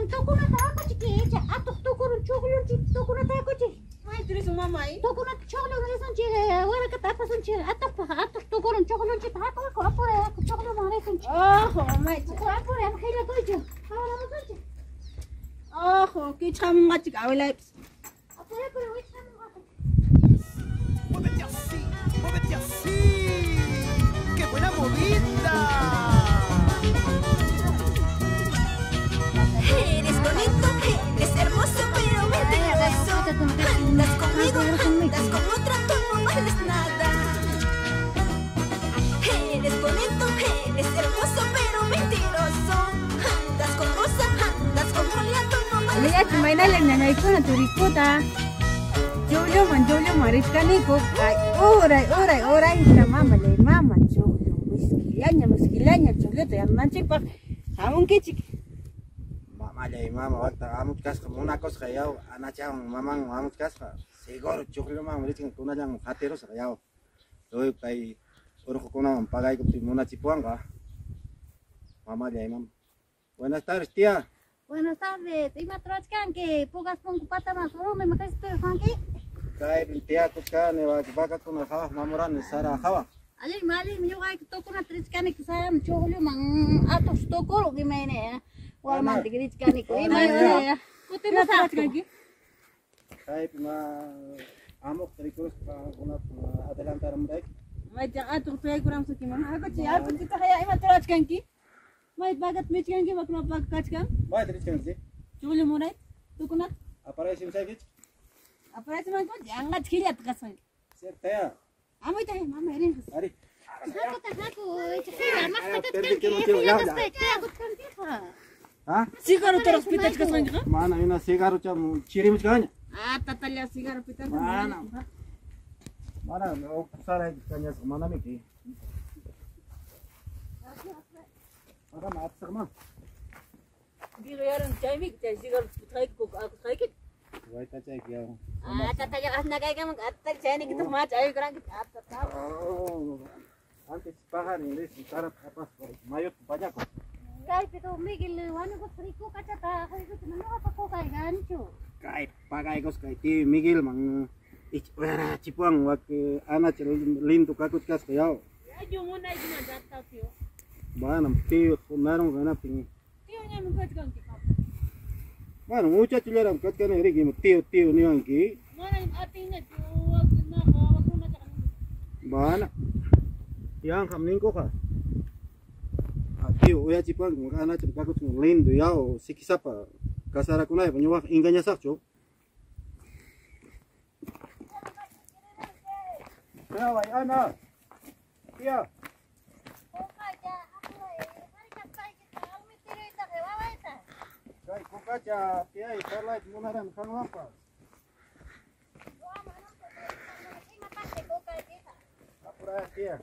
Tukunata hakuchik, atuq tukurun chuqllunchik tukunata hakuchik. Mayta risun mamay? Tukunata chuqllun risunchik, warakata apasunchik, atuqpaq atuq tukurun chuqllunchik haku haku apuray haku chuqlluman risunchik. Ojo mamay. Haku apuray ama qillakuychu. Hawaramusunchik. Ojo, kichqamunqachik awilaypis. Apuray apuray wichqamunqaku. Muévete así, muévete así. ¡Qué buena movida! Eres bonito, eres hermoso, pero mentiroso. Andas conmigo, andas con otra, tú no vales nada. Eres bonito, eres hermoso, pero mentiroso. Andas con Rosa, andas con Julia, tú no vales nada. Maynala ñañaykuna turikuta. Chuqlluman chuqlluman richkaniku. Ay, uray, uray, urayta mama lay mama chuqllu miskillaña, miskillaña chuqlluta yananchikpaq hamunkichik. Mamallay mama waqta hamuchkasqa munakusqa yaw anachawan maman hamuchkasqa seguro chuqlluman richkan kunallan qatirusqa yaw. Luego kay urqukunawan pagaykuptin munachipuwanqa. Mamallay mama. Buenas tardes, tía. Buenas tardes. Ima trachkanki? Pukas punku pataman surumi makaspi kanki? Kaypi tiyakuchkani vakakuna hawaq mamurani sara hawaq. Allinmi allinmi ñuqayku tukunata richkani saram chuqlluman atuq tukurun imayna warmanta richkaniku imayna kutimusaqku. Kaypi ma amuqta rikuruspa qamkunata adelantaramurayki. Mayta atuq tuyaykuramsuki mama. Hakuchi hakuchitaq ya ima trachkanki? Mayta vakat michkanki vakuna vaka kachkan? Mayta richkanki? Chuqllu munayta tukunata. Aparaysimchaykichik. Aparaysimanku yanqacha qillata kasqanki. Cierto ya. Amuyta mama rinqas. Ari. Hakuta haku maqtakachkanki tiyakuchkankiqa. ¿Ah? Cigarro taraq pitachkasqankiqa? Mana ina cigarro chirimuchkaña. Ah, tatalla cigarro pitarqa. Mana. Mana sarayki kañasqa manamiki. Mana atsaqman. Digo yaran chaymi chay cigarro pitayki akusqayki. Waytachayki yaw. Ah, tatalla asnakaykaman atal chaynikitaq macha aykuranki atata. Antes pajarin risun sarata apaspa mayuta pañakuq. Kaypi tu Miguel wañukuspa rikukachata quykuchun ñuqapa kukayqa anichu. Kay pagaykusqa tío Miguelman uyarachipuwan wak anacha lindo kakuchkasqa yaw. Ayu munaykiman llaqta tío. Manam tío narunqa hinaptin. Tío ñami kachkanki. Bueno, muchachullaram kachkani riki ima tío tío niwanki. Manam atinñachu wakunaqa wakunataqa. Mana. Yanqam ninkuqa. Tío uyachipuwanki anacham kakuchkan lindo yaw sikisapa casarakunaypaq ñuqaqa engañasaqchu. Tía, Ana. Tía. Kay kukacha tía parlayta munarani qanwanpas. Apuray tía.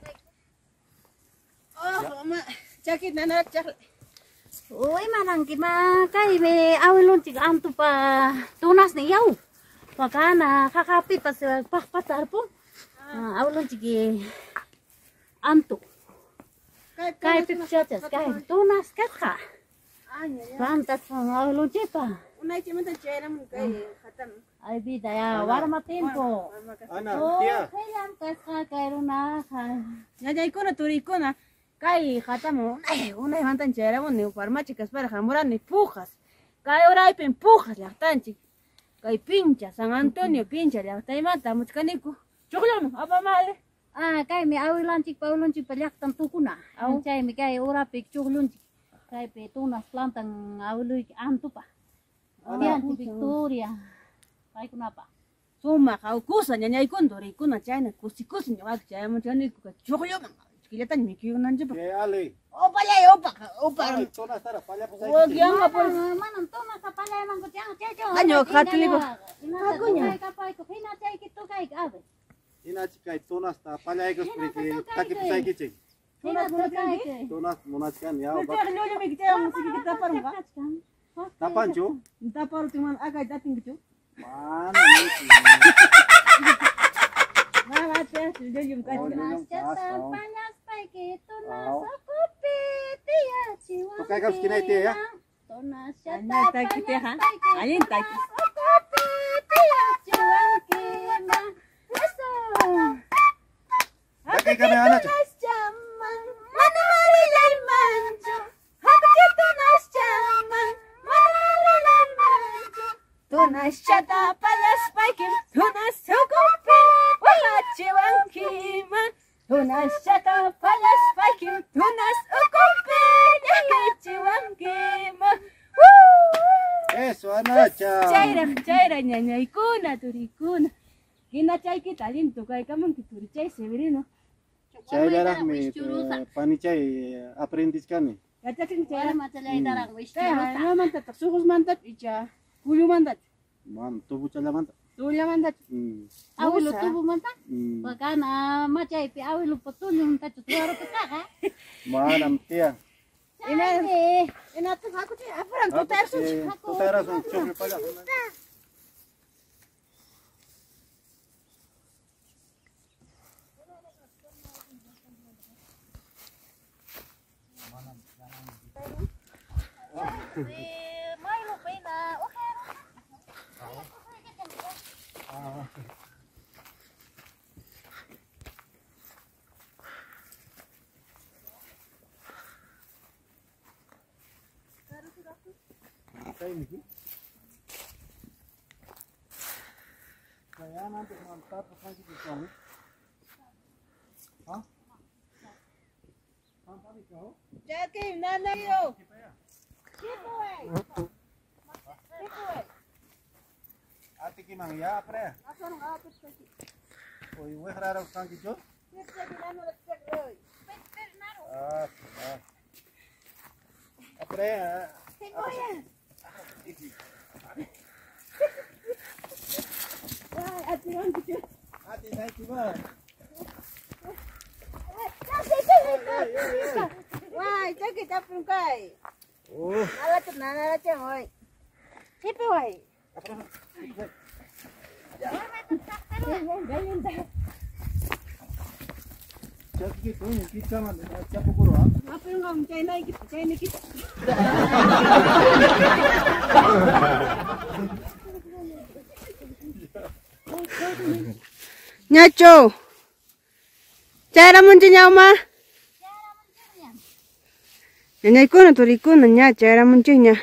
Oh, mamá. Chakit nanaraq chaqla. Uy, mananki ma kaymi awilunchik antupa tunasnin yaw. Wakana qaqapipas paqpata arpun. Awilunchik antu. Kaypipas yachas kay tunas kasqa. Plantas awilunchikpa. Unaychamanta chayramun kay hataman. Ay vida ya warma tiempo. Ana, tía. Qillam kasqa kay runaqa. Ñañaykuna turiykuna kay hataman unay unaymantan chayramuni warmacha kaspara hamurani Pujas. Kay uraypin Pujas llaqtanchik. Kay Pincha, San Antonio Pincha llaqtaymanta hamuchkaniku. Chuqlluman apamale. Ah, kaymi awilanchikpa awilunchikpa llaqtan tukuna. Chaymi kay urapi chuqllunchik. Kaypi tunas plantan awiluyki antupa. Tiyanchik Victoria. Paykunapa. Sumaq awkusa ñañaykuna turiykuna chayna kusikusi ñuqayku chayamuchkaniku chuqlluman. Killataña mikuykunanchikpaq. Kay Ali. Opallay opa opa. Tunastaraq pallapusaykichik. Wak yanqa por. Manam tunasta pallaymanku chaychu. Año qatiliku. Hakuña. Kapayku hina chayki tukayki ave. Hinachi kay tunasta pallaykuspa takipusaykichik. Tunas munachkanki? Tunas munachkani yaw. Llullu chay musikita taparunqa. Tapanchu? Taparutin mana akayta atinkichu. Mana. Mana atiaschu llullum kachkan. Tunaschata pallaspayki tunas ukupi tiyachiwanki. Tukaykapas kinay tía ya. Eso, Anacha. Chayra, ñañaykuna, turikuna. Hinachaykita allinta tukaykamunki turichay Severino. Chayraraqmi panichay aprendichkani. Yachachin chayra. Machalaytaraq wishchurusa. Imamantataq suqusmantachu icha kullumantach? Mana tubuchallamanta. Tubullamantachu. Abuelo tubumanta? Wakana machaypi abuelopa tulluntachu tuwarupasqaqa. Manam tía. Inataq hakuchi apuran tutayarasunchik. Tutayarasun chuqllu pallaq. Ya, pre. Oy, wejrara kankichu? Ah, ah. Pre. Ati naykiba. Way, chaki tapunkay. Oh. Nalacha nalacha hoy. Chipi way. Chaki tun kichama chapukuru ha. Apurunga chaynayki chayniki. Ñacho. Chayramunchi ñawma. Ñañaykuna turikuna ña chayramunchikña.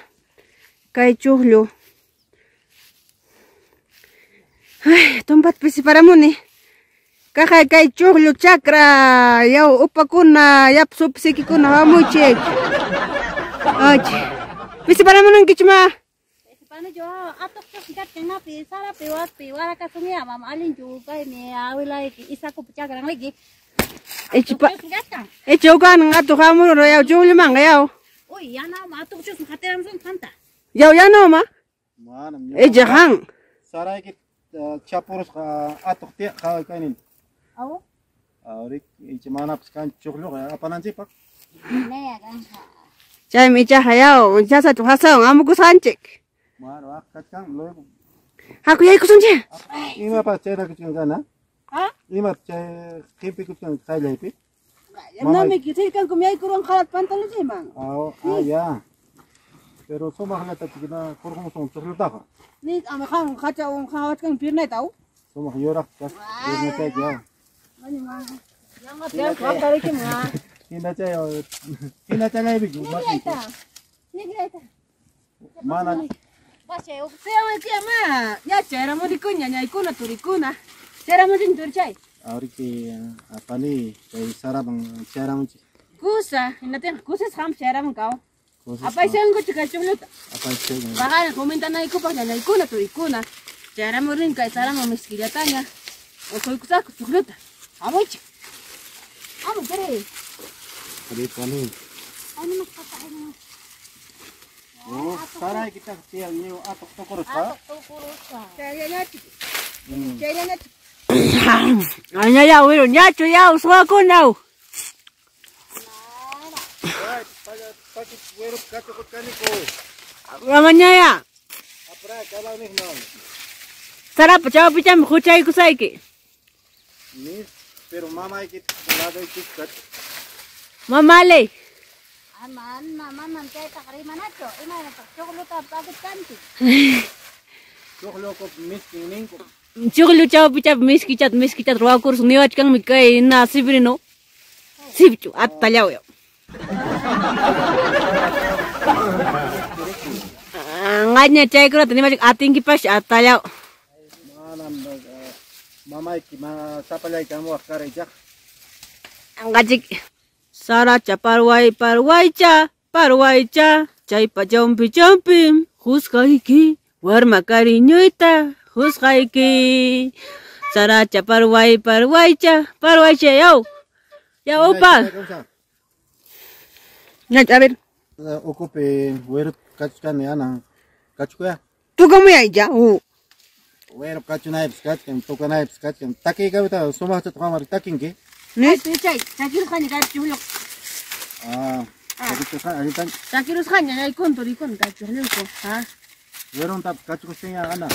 Kay chuqllu. Ay, tumpat pisiparamuni. Kaja kay chuqllu chakra yaw upakuna yap supsikikuna hamuychik. Ay. Pisiparamunankichma. Pisipanuchu atuqchus kachkanapi sarapi wakpi warakasunya mama allinchu kaymi awilayki Isakupa chakranriki. Ichipa. Ichukan atuq hamurun yaw chuqllumanqa yaw. Uy, yanawma atuqchus qatiramusun qanta. Yaw yanawma? Manam. Ichahan. Sarayki chapurusqa atuq tiyaq qhawaykanin. Aw? Awrik icha manapas kan chuqlluqa apananchikpaq. Naya kanja. Chaymi ichaqa yaw chasachu hasawan amukusqanchik. Mano waq kachkan luego. Haku yaykusunchik. Imapas chayrakuchkan kana? Ha? Ima chay qhipikuchkan qayllaypi? Yanamiki chaykankum yaykurwan qarat pantalonchikman. Aw, ah ya. Pero sumaqllata chikina hurqumusun chuqllutaqa. Ni ama qan hachawan qhawachkan piernayta aw. Sumaq yuraq kas piernachayki yaw. Hinachay hinachallaypichu Niqlayta. Niqlayta. Mana Pashay ma ya chayramunikuña ñaykuna turikuna. Chayramunchin turichay. Awriki apani chay saraman chayramunchik. Kusa, hinatinqa kusisqa hampi chayramun kaw. Apaysankuchu kay chuqlluta. Apaysanku. Paqarin comentaнаykupaq ñañaykuna turikuna. Chayramurin kay saraman miskillataña. Uquykusaqku chuqlluta. Hamuychik. Hamuy turi. Ripani. Oh, saraykitaq tiyan ñiw atuq tukurusqa. Atuq tukurusqa. Chayllañachik. Chayllañachik. Añaya abuelo, ñacho ya ushuakunaw. Mañaya. Sarapa chawpichami huchaykusayki. Pero mamayki Mamale. Ama anna manam chaytaqa rimanachu. Imaynataq chuqlluta pakichkanchik. Chuqllukup miskin ninku. Chuqllu chawpichapi miskichata miskichata ruwakurusqa niwachkanmi kay na Severino. Sipchu atallaw. Ngaña chaykunata nimachik atinkipash atallaw. Manam mamayki ma sapallayki hamuwaq kara ichaqa. Angachik saracha parway parwaycha parwaycha chaypa chompi chompi juzgayki warma cariñoyta juzgayki saracha parway parwaycha parwaycha yaw ya opa. A ver. Ukupi wiruta kachuchkani ana kachukuya. Tukamuya ya. Wiru kachunaypis kachkan tukanaypis kachkan takiykawita sumaqchata qamari takinki. Chay, chakirusqaña kay chuqlluq. Ah, chakirusqaña allintan. Chakirusqaña yaykun turikun kay chuqlluyku, ha. Wiruntapas kachukustinña ana.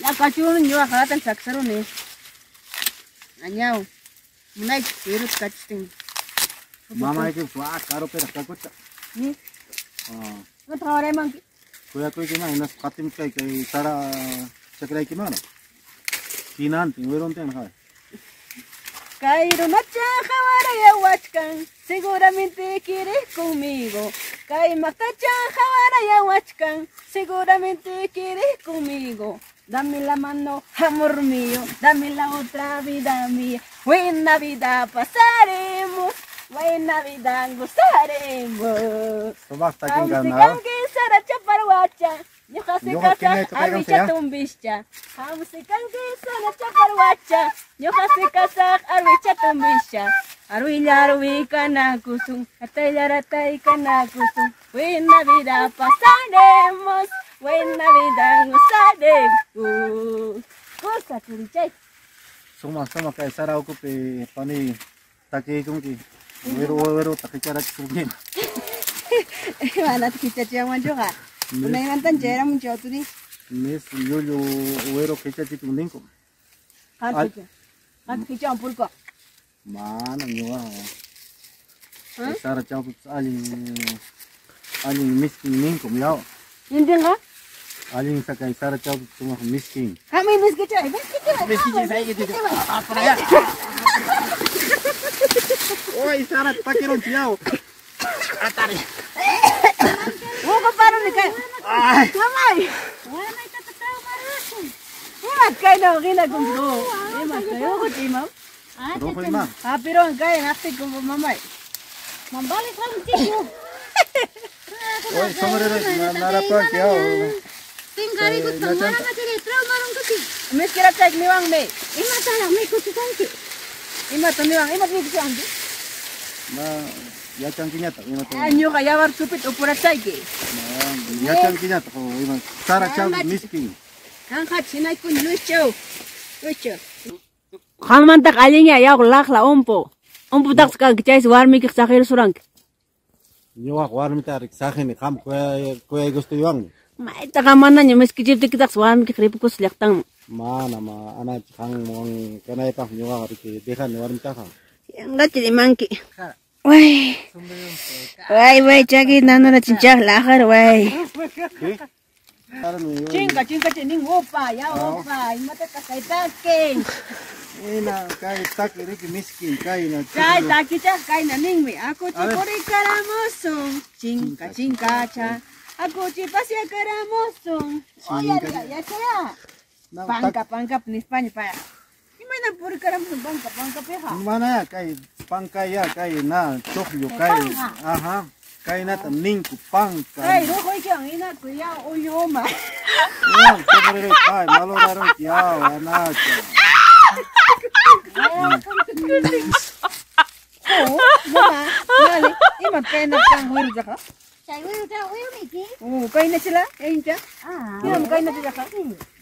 Ya kachuruni ñuqa haratan saksaruni. Añaw. Munayki wiruta kachustin. Mamayki wa karupiraq kakucha. Ni. Ah. Mata qhawaraymanki. Kuyakuykiman hinaspa qatimuchkay kay sara chakraykiman. Hinantin wiruntin hay. Kay runacha hawarayawachkan, seguramente quieres conmigo. Kay maqtacha hawarayawachkan, seguramente quieres conmigo. Dame la mano, amor mío, dame la otra vida mía. Buena vida pasaremos, buena vida gozaremos. Kanki saracha parwacha, ñuqa se casa arwicha tumbischa. Hamsi kanki saracha parwacha, ñuqa se casa arwicha tumbischa. Arwilla arwi kanakusun, ataylla atay kanakusun. Buena vida pasaremos, buena vida gozaremos. Cosa turichay. Suma suma kay sara ukupi pani takiykunki. Wiru wiru takicharachikunki. Mana kichachiwanchuqa. Unaymantan chayaramunchu turi. Mis llullu wiru kichachikun ninku. Qanticha. Qantichawan purko. Mana ñuqa. Sara chawpipas allin allin miskin ninku yaw. Intinqa? Allin sakay sara chawpipas sumaq miskin. Hami miskichay, miskichay. Miskichay saykichay. Ah, para allá. Oy, Sara, takirunchi yaw. Atari. Uqa paruni kay. Ay. Mamay. Warmaytata tawmarasun. Ima kayna qinakunki. Ima kay uqucha ima. Rojo ima. Ah, pero kay naqtiku mamay. Mambali qamchiku. Oy, sombrero narapanki yaw. Tinkarikuta mana chiri trawmarunkuchi. Miskirachayki niwanmi. Imataraq mikuchisanki. Imata niwan, imata mikuchiwanki. Ma yachankiñataq imata. Ah, ñuqa yawar chupita upurachayki. Ma yachankiñataq ima sara chawpi miskin. Qanqa chinaykuni Luischaw. Luischaw. Qanmantaq allinña yaw laqla umpu. Umputaqsi kanki chaysi warmiykiq saqirisuranki. Ñuqaq warmita riki saqini qam kuyaykusuywanmi. Maytaqa manaña miskichiptikitaqsi warmiykiq ripukusqa llaqtanman. Mana ma anachi qanwan kanaypaq ñuqaqa riki dejani warmitaqa. Yanqachi rimanki. Way. Way way chaki nanurachin chaqla aqar way. Chinka chinka nin opa ya opa imatataq kay takin. Ina kay taki riki miskin kayna. Chay takichaq kayna ninmi akuchi purikaramusun. Chinka chinkacha akuchi pasyakaramusun. Oyariga yachaya. Panka panka nispaña paya. Imayna purikaramusun panka pankapiqa. Mana kay pankaya kay na chuqllu kay. Ajá. Kaynata ninku panka. Kay ruquykiwan hinaku yaw ulluma. Yaw sombrero kay malorarunki yaw anacha. Oh, mama, mali, ima kayna kan wirutaqa. Chay wiruta wirumiki. Oh, kayna chila, incha. Ah. Ima kayna chilaqa.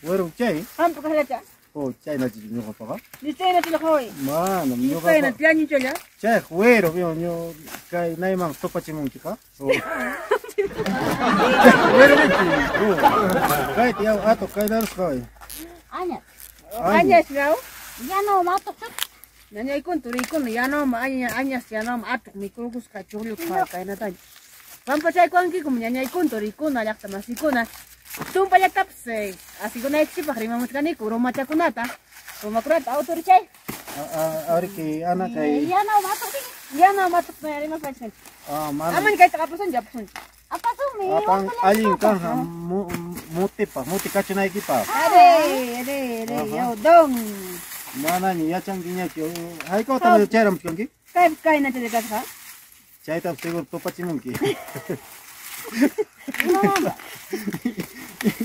Wiru chay. Qampa kaqllacha. Oh, chayna ñuqapaqa. Chayna chilaqa. Mana ñuqapaqa. Chayna tlañichalla. Chay wiru ñuqa kay nayman tupachimunkiqa. Wiru miki. Kayta yaw atuq kaynarusqa. Añas. Añas yaw. Yanawma atuq chut. Ñañaykuna turiykuna yanawma añas yanawma atuq mikurqusqa chuqlluqa kaynataña. Pampachaykuankikum ñañaykun turikuna llaqta masikuna. Tumpa llaqtapas asikunaykichikpaq rimamuchkaniku rumachakunata. Rumakunata autorichay. Ariki ana kay. Yana matuqtin. Yana matuqtin rimapachkan. Ah, mana. Aman kayta apasunchik apasunchik. Apasunmi. Apan allin kanja mutipa, muti kachunaykipa. Are, are, are, yaw don. Mana ni yachankiñachu. Haykawtam chayramuchkanki? Kay kaynachalla kasqa. Chaytam seguro tupachimunki.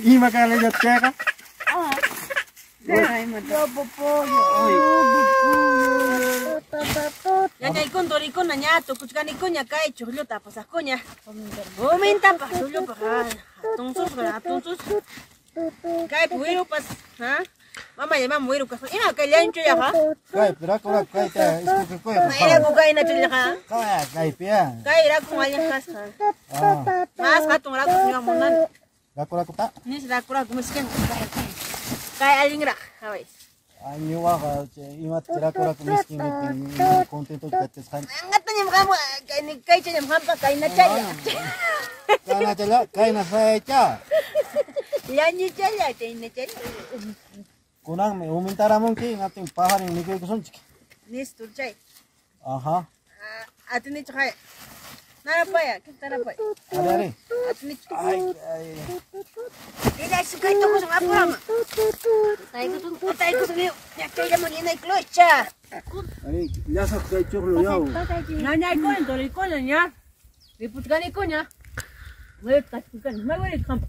Ima kanalla chayqa? Ah. Ñañaykun turikuna ña tukuchkanikuña kay chuqlluta apasaqkuña. Umintapas chuqllupa hatunsusqa hatunsusqa. Kaypi wirupas, ha? Mamaya mama wiru kasqa. Ima kay llanchullaqa? Kaypi raku raku kayta iskukuy. Raku kaynachullaqa. Kay kaypi ya. Kay raku allin kasqa. Mas hatun raku ñuqa munani. Raku rakuta? Nis raku raku miskin. Kay allinraq, haway. Ñuqaqa imata raku raku miskin niptin contento kachasqani. Anqatañam qam kaychañam qampa kaynachalla. Kaynachalla, kaynasaycha. Llañuchalla, chaynachalla. Kunanmi umintaramunki hinaptin pajarin mikuykusunchik. Nis turchay. Ajá. Atinichu hay. Narapaya, tarapaya. Ari ari. Atinichu. Ay, ay. Ila sukay tukusun apurama. Taykusun, taykusun ñachayllaman yanaykulocha. Ari, llasaq kay chuqlu yaw. Ñañaykuna turikuna ña. Ripuchkanikuna. Wirkachkani, may wirkhampa.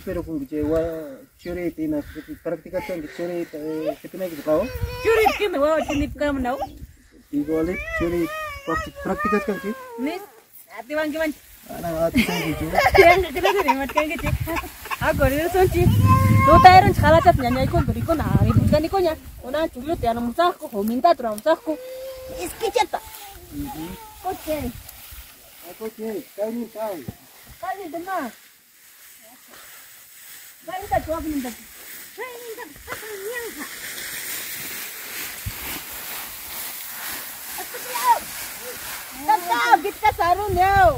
Pero con que wa churita ina practicachkanki churita qipinaykichu qawa? Churita qimi wawa chinipkamnaw. Igual churi practicachkanki? Nis atiwankimanchik. Ana atiwankichu. Yanqa rimatkankichik. Ako rirusunchik. Tutayranchik qalachata ñañaykuna turikuna ripuchkanikuña. Kunan chuqlluta yanumusaqku, humintata ruramusaqku. Iskichata. Coche. Coche, kaynin pay. Kaynin tama. Kayninta chuwaqninta. Kayninta pasan ñanqa. Tata, kitka sarun yaw.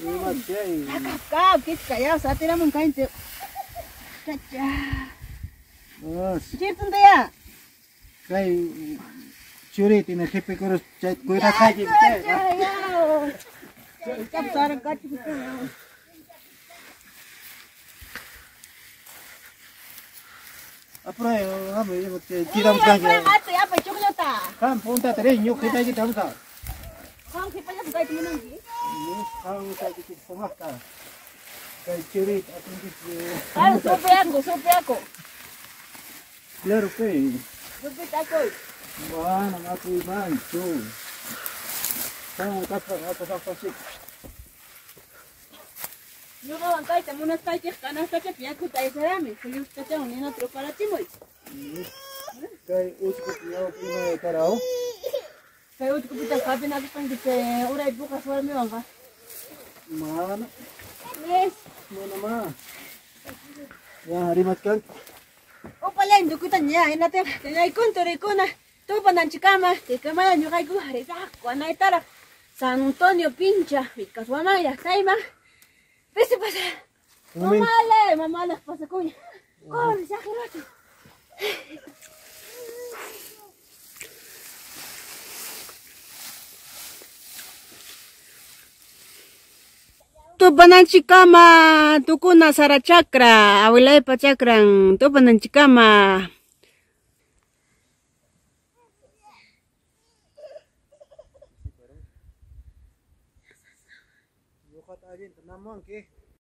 Ima chay. Kap, kitka yaw, satiramun kaynchik. Chacha. Chirtunda ya. Kay churita ina qhipikurus chay cuidasqayki. Yaw. Kap sarun kachi. Apuray, hamuy, chiramuchkanki. Apuray, apay chuqlluta. Qam puntata riy, ñuqa qhipaykita hamusaq. Qam qhipallata kayta munanki? Qam kaykichik sumaqta. Kay churita atinchik. Ay, supiaku, supiaku. Claro que. Supita akuy. Bueno, atiymanchu. Qam kasqa apasaqpasik. Ñuqawan kayta munasqaykiq kanastachapi yakuta aysarami, suyustachawan ninata ruparachimuy. Kay uchkupi yaw ima taraw? Kay uchkupitaq hapinakuspanki chay uray pukas warmiwanqa. Mana. Nis. Mana ma. Ya rimachkanki. Upallan tukuyta ña hinataq ñañaykuna turikuna tupananchikkama chaykamalla ñuqayku risaqku anaytaraq San Antonio Pincha Vilcashuamán llaqtayman. Pisi pasa. Mamale, mamale pasakuña. Corre, sajirocho. Tupananchikama, tukuna sara chakra, awilaypa chakran, tupananchikama. Namuanki.